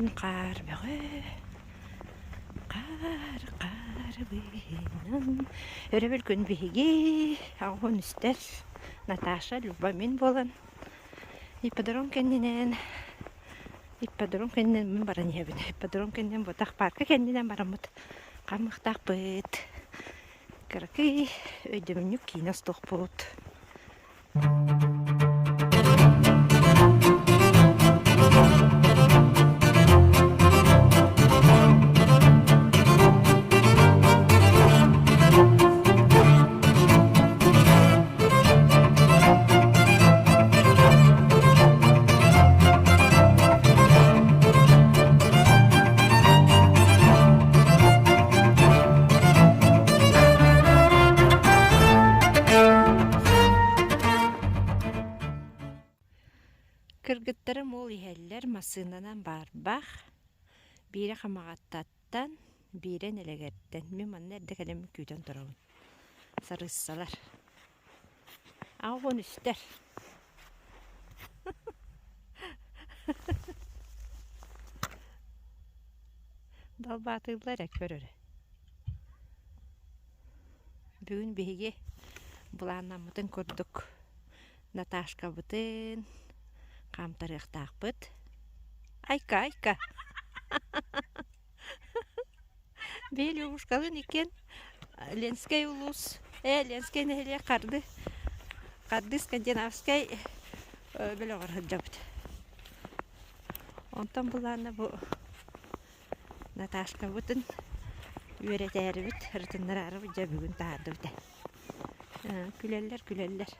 Бүгүн хаар бөҕө, хаар, хаар быыһынан. Өрөбүл күн биһиги аҕыһын үстэр Наташа, Люба, мин буолан ипподром кэннинэн ипподром кэннинэн мин баран иһэбин. Ипподром кэннинэн буотах парка кэннинэн бараммыт хаамыахтаахпыт. Кыракый өйдөбүнньүк киинэ устуохпут. Кыргыттарым ол иһэллэр массыынанан баарбах, биирэ Хамаҕаттаттан, биирэ Нэлэгэртэн. Мин манна эрдэ кэлэммин күүтэн турабын. Сарыыссалар. 83 үстэр. Далбаатыыллар эрэ көр эрэ. Бүгүн биһиги былааннаммытын курдук Наташкабытын хаамтарыахтаахпыт. Айка, айка. Биһи Любушкалыын иккиэн Ленскэй улуус, ээ Ленскэй нэһилиэк Харды, Харды Скандинавскай бөлөҕөр сылдьабыт. Онтон былаана бу Наташкабытын үөрэтээрибит, ырытыннараарыбыт дьэ бүгүн таһаардыбыт ээ. Күлэллэр, күлэллэр.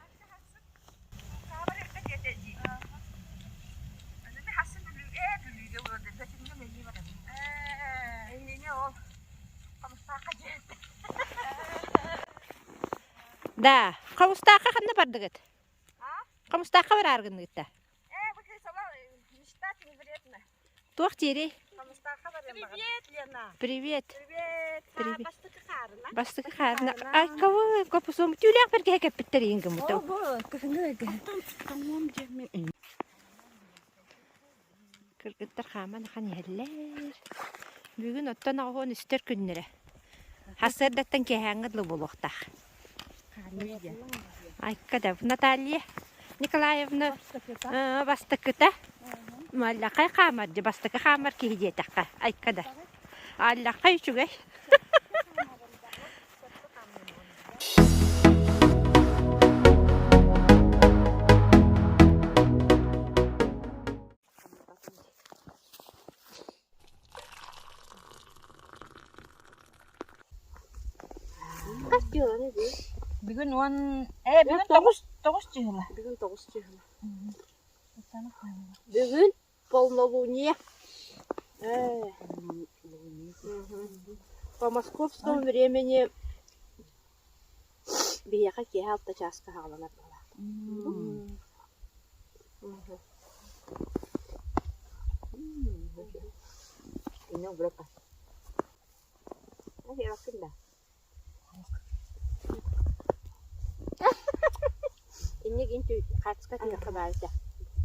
Да, Хомустаахха ханна бардыгыт? Хомустаахха бараар гынныгыт да? Туох диирий? Привет, Лена. Привет. Привет. Привет. Бастакы хаарына. Бастакы хаарына. Ай, кого копусум түүлээх бэргэһэ кэппиттэр иин гыммыта. Кыргыттар хааман ахан иһэллэр. Бүгүн оттон оҕоһуон үстэр күннэрэ. Сарсыардаттан киэһээҥҥэ дылы буолуохтаах. Айка да Наталья Николаевна бастакыта Маллахай хаамар дьэ бастакы хаамар киһи диэтэххэ айка да Аллахай үчүгэй Бүгүн уон ээ бүгүн тоҕус тоҕус чыһыла. Бүгүн тоҕус чыһыла. Бүгүн полнолуние. По московскому времени биһиэхэ киэһэ алта чааска саҕаланар буолаат. Иннигин хаачыска түһүөххэ баар этэ.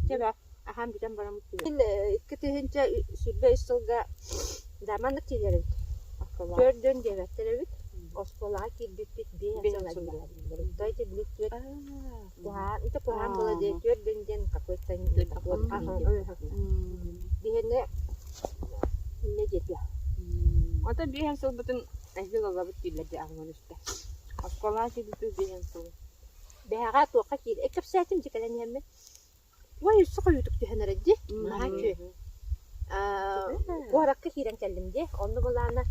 Чэ бээ, аһаан бүтэн бараммыт түһүө. 2023 сылга да маннык тиийэр эбит. Түөрт дьон диэбэттэр эбит. Оскуолаҕа киирбиппит биэс сыл дииллэр. То эти били түөрт куһаан, ити куһаан буола диye түөрт дьон диэн какой-то Биһиэнэ иннэ диэтэ. Ото биэһэн сылбытын эһиил ылабыт дииллэр дии аҕыҥын үстэ. Оскуолаҕа киирбиппит биэһэн сыл. Бэһэҕэ туохха киир кэпсээтим дьэ кэлэн иһэммин. Уой өссө хойуутук түһэн эрэ дии. Наһаа үчүгэй. Куоракка киирэн кэллим дии. Онно былаана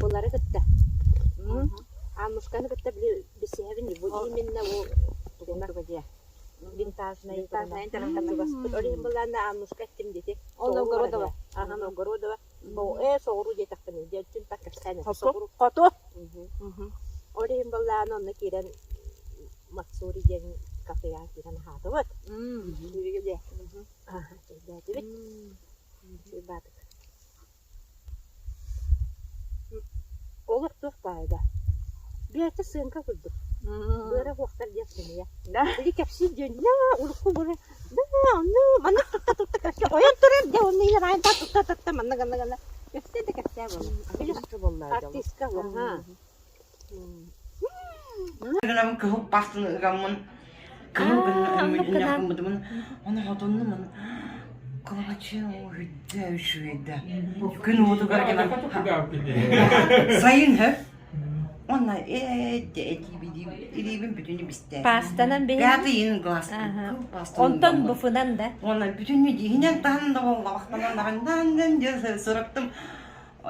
булары кытта. Аннушканы кытта били билсиһэбин бу именно бу тугуна дии. Винтажнай Винтажнай чугаспыт. Ол иһин былаана Аннушка эттим диэти. Ол Новгородова. Ага, Новгородова. Ээ, соҕуруу диэтэхпинэ, дьэ так кэпсээн Хоту. Хоту. Ол иһин былаана онно киирэн Мацури диэн кафеҕа киирэн аһаатыбыт. Чэйдээтибит. Баатык. Олох туох баайда. Бэйэтэ сыаҥка курдук. Быара уохтар диэн сымыйа. Или кэпсиир диэн, урукку бары Онно маннык тутта-тутта кэпсээ ойон турар дьэ онно иһин аайы тутта-тутта маннык аннык аннык кэпсээ да кэпсээ буолла. Артистка буолла. Гынабын кыһыл пастаны ыгаммын кыһыл гыннаммытымын оны хотуннумун кылабачы үһүддэ үчүгэйдэ күн уотугар гынан сайын хөп Уонна ээ илиибин бүтүнү бистэ. Пастанан биһин. Пятый ин глаз. Онтон буфунан да. Уонна бүтүннү иһинэн таһынан да буоллаҕахтанан даҕаннан диэн сураттым.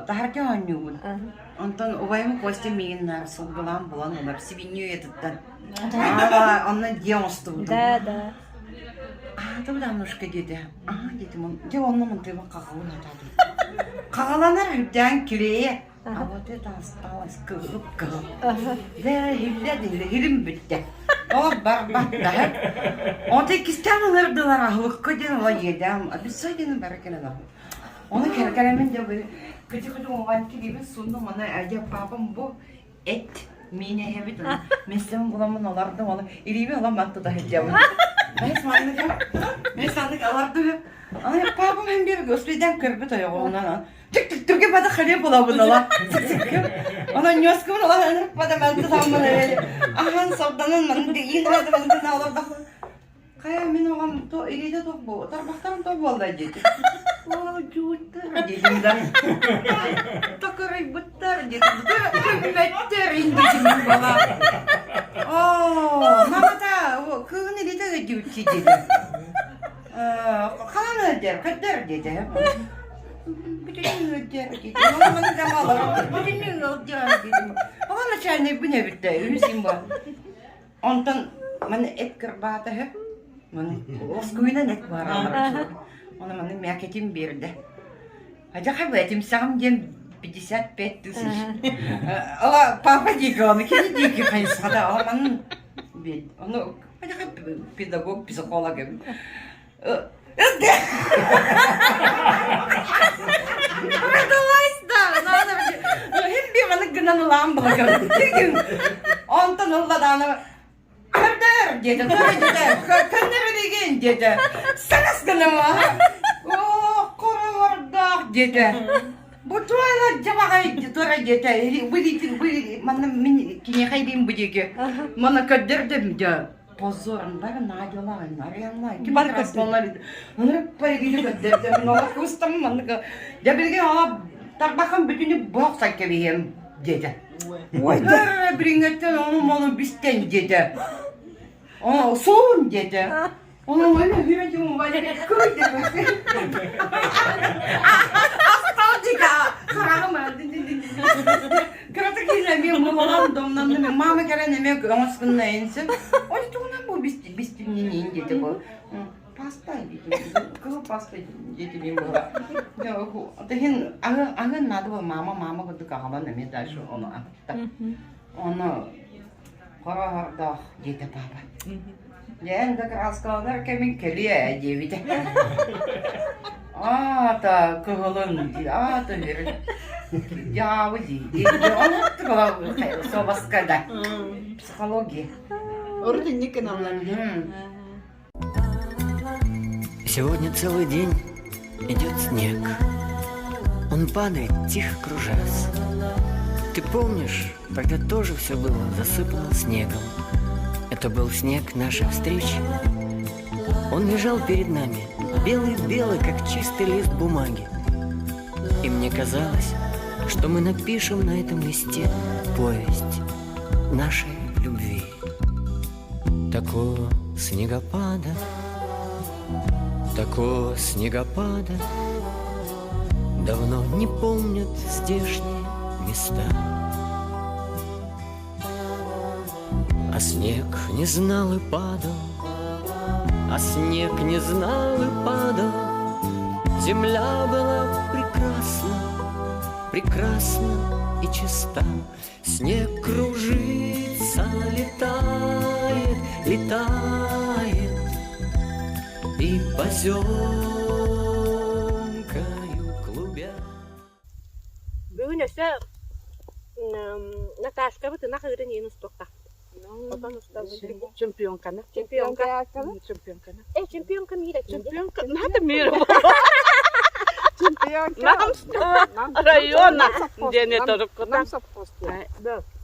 Таһырдьа оонньуубун. Онтон убайым Костя миигин наар сылгылаан булан ылар сибинньи уйатыттан. Онно дьиэ оҥостубутум. Да, да. Аата Аннушка диэтэ. Аа диэтим. Дьэ онно мантыыбын хаҕалын атаатым. Хаҕаланар үрдээн килиэйэ. А вот это осталось кыһып-кыһып. Дэ иһиллэ да иһилим бүттэ. Ол барбаттаһар. Онто иккистээн ыҥырдылар аһылыкка диэн ола дьиэдэм. Обязательно бары кэлэн аһыл. Оны кэргэнэмин дьэ кыты-кыты оҥоон килиибин суннум аны дьэ папам бу эт миин эһэбит местем буламмын олордум оны илиибин ылан ман тута сылдьабын. Бэс маннык бэс маннык алардым. Аны папам hem bir gösteriden көрбүт ойоҕунан Түк-түк бада хлеб булабын ала. Она нёскабын ала бада манты саммын ахан сорданан манты иин бада манты олордох. Хайа мин оҕом то илиитэ туох бу тарбахтарым то буолла диэти. Оо дьууттар диэтим да. Токурайбыттар диэтим. Көммөттөр индитим бала. Оо, мамата кыыһын илиитэ өйдүбүт диэтим. Хаан ыалдьар, көрдөр диэтэ. Бүтүннүү ыалдьар диэтим. Маны дамалар бүтүннүү ыалдьар диэтим. Оҕо начальникпын эбиттэ, үһүс им бу. Онтон маны эт кырбаата үһү. Маны лоскуйунан эт бааралар. Оны маны мякетим биэрдэ. Ажаха этимсэҕим диэн 55 тысяч. Ала папа диэки оны кини диэки хайысхада ала манын Ону педагог, психолог эбит. Родилась, да, надо. Хим би маннык гынан ылаан балагам. Онтон ылла даана Көрдөр диэтэ, диэтэ, көннөрүлүгүн диэтэ. Сагас гыныма. Оо, короһордоох диэтэ. Бу туора дьабаҕай туора диэтэ. Вылетин, вы манна мин киниэхэ илиим бу диэки. Манна көрдөрдүм дьэ. Позором бар Надялаан, Арианна, ким Бар красналар. Оны пайгыны көрдөрдүм. Нола кустам маннык. Дьэ билигин ала тарбахым бүтүнү бох сайкабиһиэм диэтэ. Ой, билиҥҥэттэн ону-маны бистэн диэтэ. О, суун диэтэ. Ону өлө хүрэтим кый Асталдика хараҕым Кыратык киһи эмиэ муһалан домнанным мама кэлэн эмиэ оҥос гынна инсин. Ой тугунан бу бистимнинин диэтэ бу. Паста кыһыл паста диэтим буола. Тыһын аһын надо было мама мама курдук аҕалан эмиэ дальше ону атта. Ону хороһордоох диэтэ папа. Дьээн да краскаланар кэмин кэлиэ диэбитэ. Аата кыһылын аата дьаабы дии. Ону собаска да. Психология. Урут инник гыналлар. Сегодня целый день идет снег. Он падает, тихо кружась. Ты помнишь, тогда тоже все было засыпано снегом. Это был снег нашей встречи. Он лежал перед нами, белый-белый, как чистый лист бумаги. И мне казалось, что мы напишем на этом листе повесть нашей любви. Такого снегопада, такого снегопада Давно не помнят здешние места. А снег не знал и падал, а снег не знал и падал. Земля была прекрасна, прекрасна и чиста. Снег кружится, летает, летает И поземкою клубя. Бүгүн өссө Наташкабыт ынах ыырын иин устуохтаахпыт. Отон усталлар. Чемпионканы. Чемпионка. Чемпионканы. Э, чемпионка мира. Чемпионка. Надо мира. Чемпионка. Нам района диэн торуккута. Нам совхоз.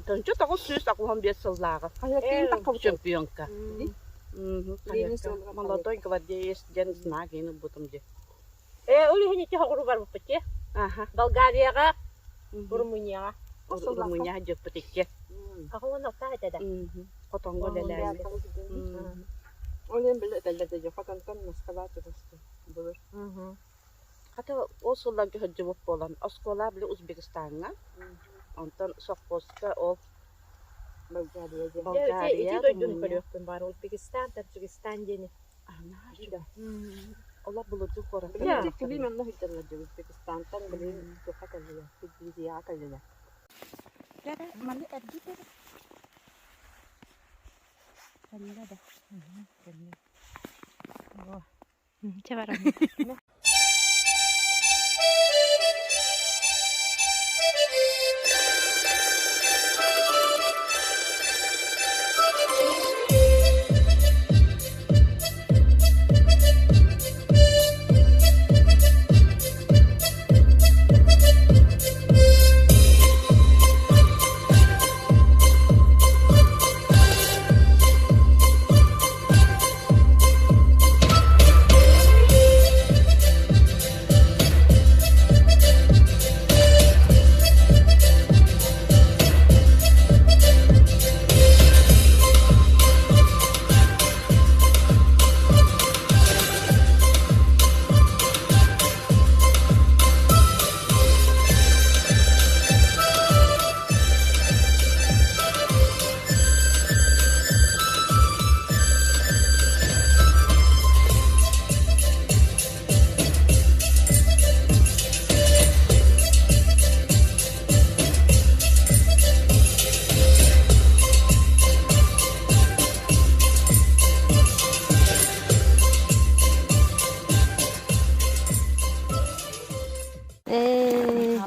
Тончо 995 сыллааҕы чемпионка. Молодой гвардеец диэн знак ини бутум ди. Э, ол иһин ити хоҕуру барбыппыт те. Болгарияҕа, Румынияҕа. Румыния дьыппыт икки. Аҕа уон алта этэ да. Хотоҥҥо үлэлээбит. Ол иһин били этэллэр дии, хотонтон Москва чугас былыр. Хата ол сылларга сылдьыбыт буолан, оскуола били Узбекистаҥҥа, онтон совхозка ол Болгария диэн. Болгария, Ити дойдуну Румыния. көрүөхпүн баар Узбекистан, Таджикистан диэни. Олох былыргы куораттар. Били кили манна сылдьаллар дии Узбекистантан билин туха кэллилэр, Киргизияҕа кэллилэр. Маны эргитэр. Кэннэ да. Кэннэ. Чэ баран.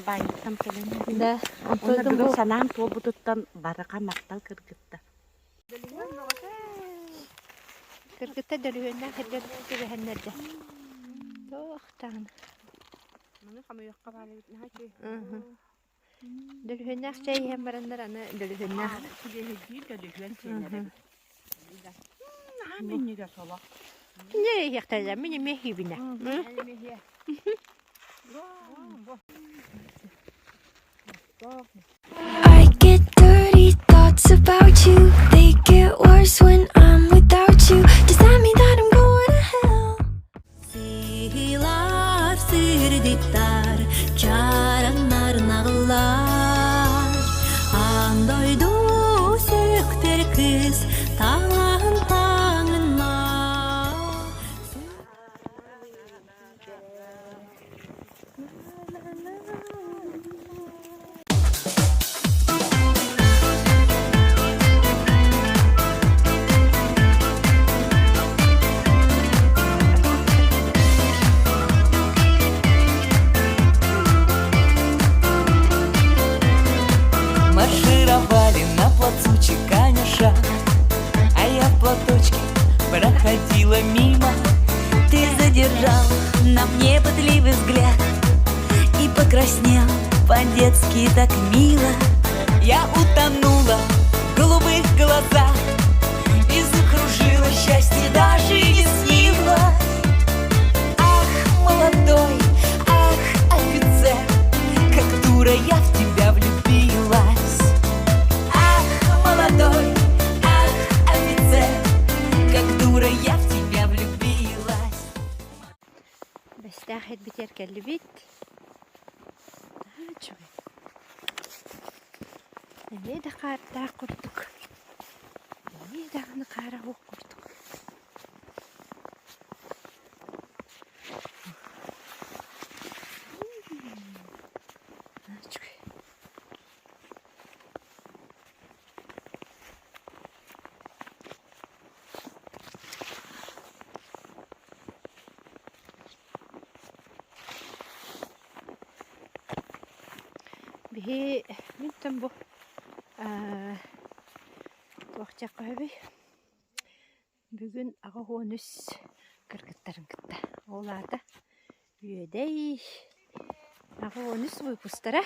Баайыттан кэлэн. Да, Онно бүгүн санаам туолбутуттан барыга махтал кыргытта. Кыргытта дөлүһүөннээх эргэ түбэһэннэрдэ. Туох даҕаны. Маны хамыйахха баар эбит наһаа үчүгэй. Дөлүһүөннээх чэй иһэн бараннар аны дөлүһүөннээх. Сибиэһэйдиир дөлүһүөн сиэнэр эбит. Наһаа минньигэс олох. Кинилэр иһиэхтэрэ, мин эмиэ иһиибинэ. I get dirty thoughts about you. They get worse when I'm without you. Does that mean that I'm going to hell? Сыйлар сырдыктар, чараннар нағылар. Андойду сөктер кыз талан таңына. Маршировали на плацу чеканя шаг, А я в платочке проходила мимо. Ты задержал на мне пытливый взгляд И покраснел по-детски так мило. Я утонула в голубых глазах И закружила счастье даже не снилось. Ах, молодой, ах, офицер, Как дура я в тебя влюбилась. Ах, молодой, ах, офицер, Как дура я в тебя влюбилась. Бэстээх эрбитигэр кэллибит. Наһаа үчүгэй. Эмиэ да хаардаах курдук. Эмиэ даҕаны хаара суох курдук. Наһаа үчүгэй. Биһи мин бу Туох диэххэ сөбүй? Бүгүн 83 кыргыттарын кытта. Ол аата Үөдэй 83 выпустара.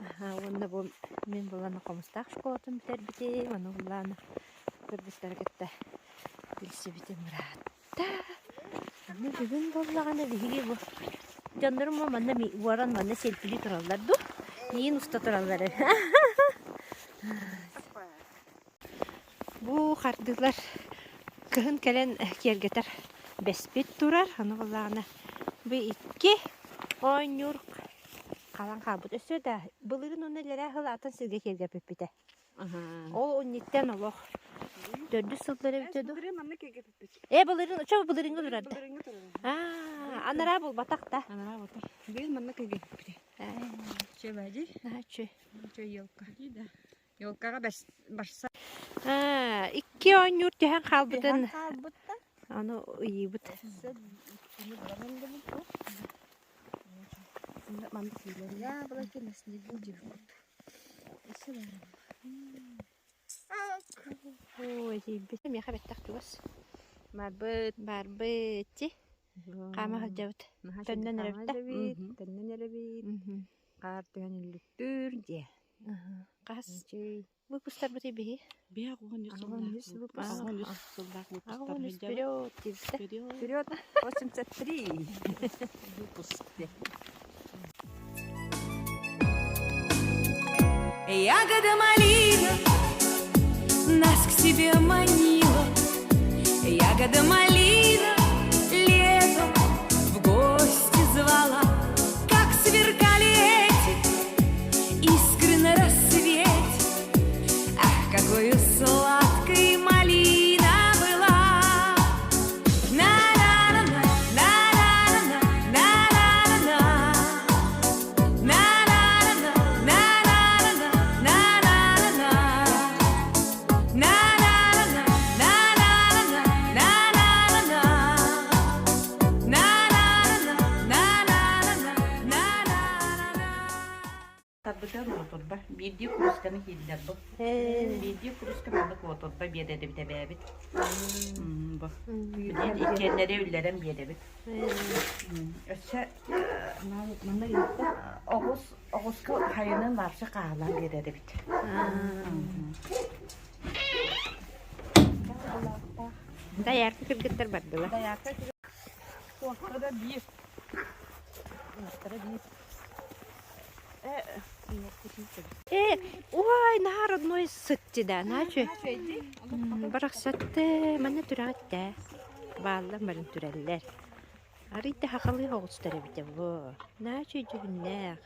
Аһа, уонна бу мин булан Хомустаах школатын бүтэрбитим, ону булан кыргыттары кытта билсибитим ыраатта. Аны бүгүн буоллаҕына биһиги бу дьоннорум бу манна уоран манна селфилии тураллар дуу? Миин уста тураллар. Бу хардыылар кыһын кэлэн киэргэтэр бэспит турар. Аны буоллаҕына бу икки оонньуур халан хаалбыт. Өссө да былырыын уонна илэрээ сыл атын сиргэ киэргэппиппитэ. Ол инниттэн олох төрдүс сыллар эбитэ дуу? Былырыын манна киэргэппиппит. Ээ былырыын, чо былырыыҥҥы турар да. Былырыыҥҥы турар. Аа, анараа булбатах да. Анараа буолбатах. Быйыл манна киэргэппиппит. Чэ бади. Наһаа үчүгэй. Чэ елка. Да. Елкаҕа барса. Аа, икки оонньуур түһэн хаалбытын хаалбыт да. Аны ыйыыбыт. Манна киирэр. Я была на снегу девкут. Ой, тиийбит. Миэхэ бэттэх чугас. Барбыт. Барбыт. Ти. Хаама сылдьабыт. Төннөн эрэбит да? Төннөн эрэбит. Хаар түһэн үллүктүүр дьиэ. Хас выпустарбыт биһи? Биһи 83 сыллаах выпустар Вперед, Вперед, 83 выпуск. Ягода малина нас к себе манила, Ягода малина летом в гости звала. Как сверкали эти искры на рассвете, Ах, какой сладкой малина была! На-на-на-на, на-на-на-на, на-на-на-на. На-на-на-на, на-на-на-на, на-на-на-на. На-на-на-на, на-на-на-на, на-на-на-на. На-на-на-на, на-на-на-на, на-на-на-на. Тарбытыгар уотурба, биирдии куруусканы иһиллэр бу. Биирдии курууска маннык уотурба биэрэбит эбээбит. Бу. Билигин иккиэннэри үллэрэн биэрэбит. Өссө оҕус оҕуска хайынан вообще хаалан биэрэр эбит. Доярка кыргыттар бардылар. Доярка Туохтара биир. Туохтара биир. Э, ой, наһаа родной сытти да, наачы. Барахсатты, манна түрэҕиттэ. Бааллар барын түрэллэр. Арый да хахалыы оҕустар эбитэ бу. Наачы дьүһүннээх.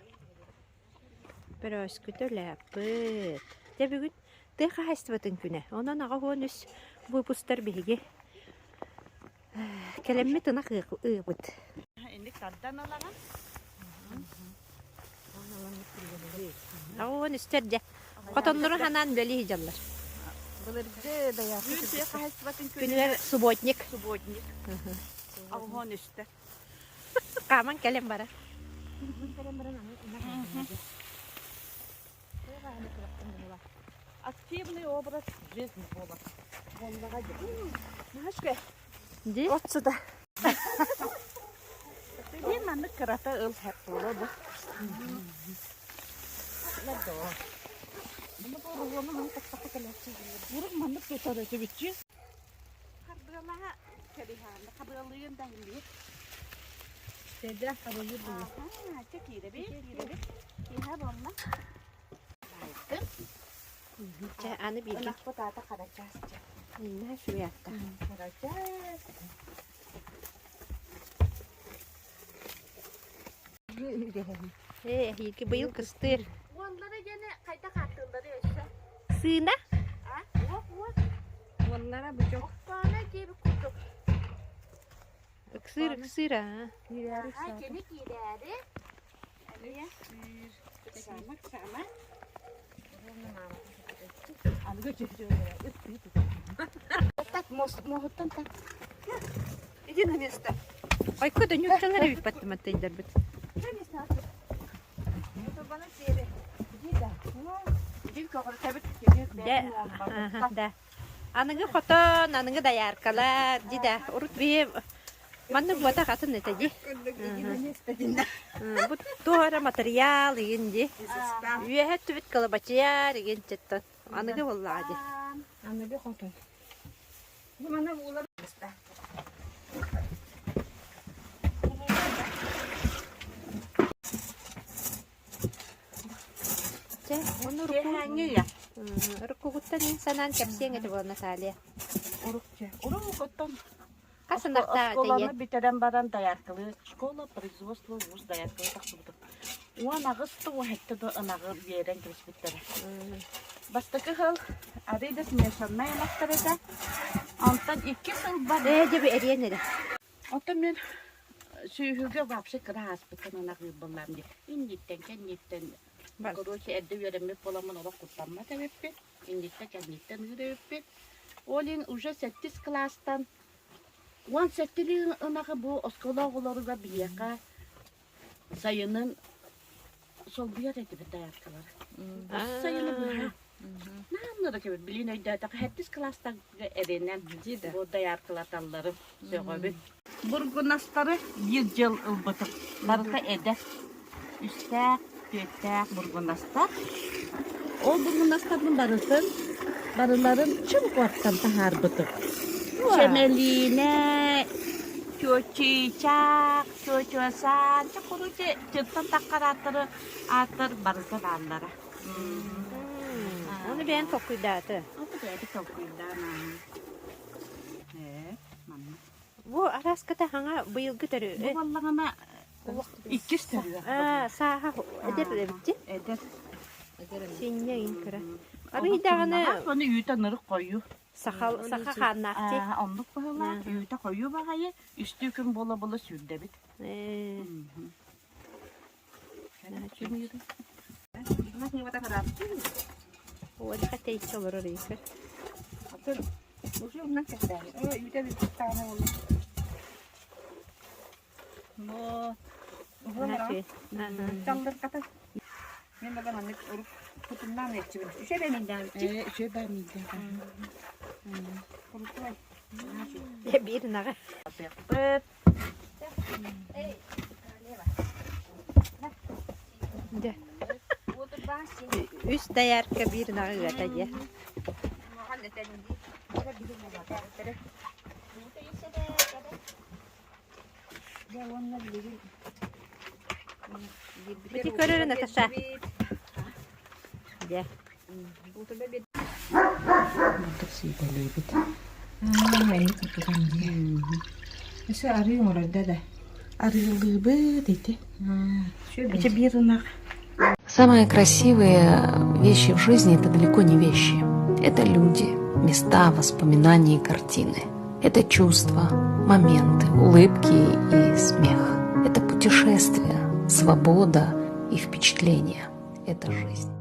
Бөрөөскүтэ үлээппыт. Дьэ бүгүн тыа хаһаайыстыбатын күнэ. Онон 83 выпустар биһиги Кэлэммит ынах ыабыт. Инник тардан алаҕын. Оҕон үстэр дьэ. Хотоннору ханаан үлэлии сылдьаллар. Былыргы даяхы Күн тыа хаһаайыстыбатын Күнүгэр субботник. Субботник. Оҕон үстэр. Хааман кэлэн барар. Активный образ жизни буолар. Буоллаҕа дии. Ди? От сыта. Биир маннык кырата ыл хэп буолуо бу. Урут маннык тутар этибитчи. Харбыалаһа кэбиһаанна хабыалыын да иһин Тэдэ хабылыр буолуо. Аха, чэ киирэбит, киирэбит. Киэһэ буолла. Баайдым. Чэ, аны бииргэ. Ынахпыт аата Харачаас дьэ. Инна сүрүятта. Харачаас. Ээ, эһиги быйыл кыстыыр. Уонлара диэни хайдах ааттыыллары өссө? Сыына? А? Уох, уох. Уоннара бычок. Охпаана диэбит курдук. Ыксыыр, ыксыыр, аа. Киирээри Аха, кини киирээри. Эмиэ. Сама, сама. Так, моһуттан так. Иди на место. Ойко да ньууччалар эбит баттыматтайдарбыт. Иди да. Эбин көҕүрүтэбит Дэ, да. Аныгы хотон, аныгы дояркалар, ди да. Урут биһи маннык буотах атын этэ ди. Бу туох эрэ матырыйаал игин ди. Үөһэ өттүбүт кылабачыйар игин четтон. Аныгы буоллаҕа ди. Аныгы хотон. Бу маны уулар Чэ, уонна уруккугуттан эн санаан кэпсиэҥ этэ буолла Наталья. Урукча. Уруккуттан Хас ынахтаах оскуоланы этэйэн? бүтэрэн баран дояркалыы школа производства вуз дояркалыы тахсыбытым. 18 да 17 да ынаҕы биэрэн кэбиспиттэрэ. Бастакы сыл арыый да смешаннай ынахтар этэ. Онтон икки сыл бар Ээ, дьэ, эриэн эрэ. Оттон мин сүөһүгэ вообще кыра ааспыттан ынах ыырбыллаам дии. Инниттэн, кэнниттэн короче, эрдэ үөрэммит буоламмын олох куттаммат эбиппин. Инниттэн, кэнниттэн ыыр эбиппин. Ол иһин уже сэттис кылаастан 17 ынаҕы бу оскуола оҕолоругар биһиэхэ сайынын солбуйар этибит дояркалары. Сайыны быһа. Нааннара кэбит билин өйдөөтөххө сэттис кылаастарга эрэнэн бу дояркалаталларын сөҕөбүн. Бургунастары биир дьыл ылбытым. Барыта эдэр. Үстээх, түөртээх бургунастар. Ол бургунастарбын барытын барыларын чым куораттан таһаарбытым. Чэмэлиинэ, чуочуйчаах, чуочуосаан, чэ короче, чыттан таххар ааттары ааттар барыта бааллара. Ону бэйэн толкуйдааты. Ону бэйэбит толкуйдаан Ээ, манна. Бу араската хаҥа быйылгы төрү. Бу буоллаҕына иккис төрүөх. Аа, сааһа эдэр эбит. Эдэр. Синньэ иин кыра. Арый даҕаны Ону үүтэ нырык хойуу. саха саха хааннаахтыы. Оннук быһыылаах үүтэ хойуу баҕайы үстүү күн буола-буола сүүрдэбит. Ээ. Уолга тэйиччи олорор ыйыкыр. Биир ынаҕы. Дьэ. Үс доярка биир ынаҕы ыата дьэ. Ити көрөр Наташа. Дьэ. Мантык сиидэлиибит. Өссө арыы оҥорордо да. Арыылыыбыт ити. Ити биир ынах. Самые красивые вещи в жизни – это далеко не вещи. Это люди, места, воспоминания и картины. Это чувства, моменты, улыбки и смех. Это путешествия, свобода и впечатления. Это жизнь.